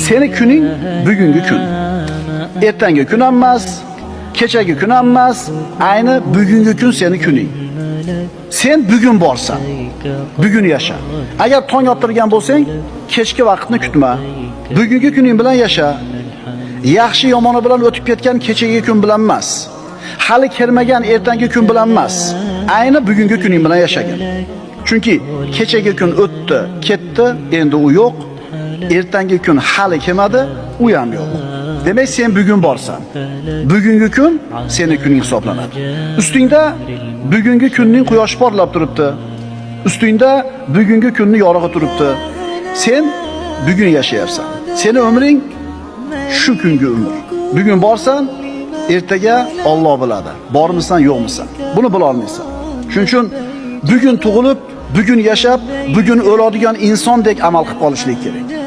Seni kuning bugungi kun. Ertangi kun ham emas, kechagi kun ham emas, ayni bugungi kun seni kuning. Sen bugun borsan, bugun yasha. Agar tong ottirgan bo'lsang, kechki vaqtni kutma. Bugungi kuning bilan yasha. Yaxshi yomoni bilan o'tib ketgan kechagi kun bilan emas. Hali kelmagan ertangi kun bilan emas. Ayni bugungi kuning bilan yashagin. Chunki kechagi kun o'tdi, ketdi, endi u yo'q. Ertangi kun hali kelmadi, u ham yo'q. Demak, sen bugun borsan. Bugungi kun seni kuning hisoblanadi. Ustingda bugungi kunning quyoshi porlab turibdi. Ustingda bugungi kunning yorug'i turibdi. Sen bugun yashayapsan. Seni umring shu kungi umr. Bugun borsan, ertaga Alloh biladi. Bormisan, yo'qmisan? Buni bila olmaysan. Shuning uchun bugun tug'ilib, bugun yashab, bugun o'ladigan insondek amal qilib qolishlik kerak.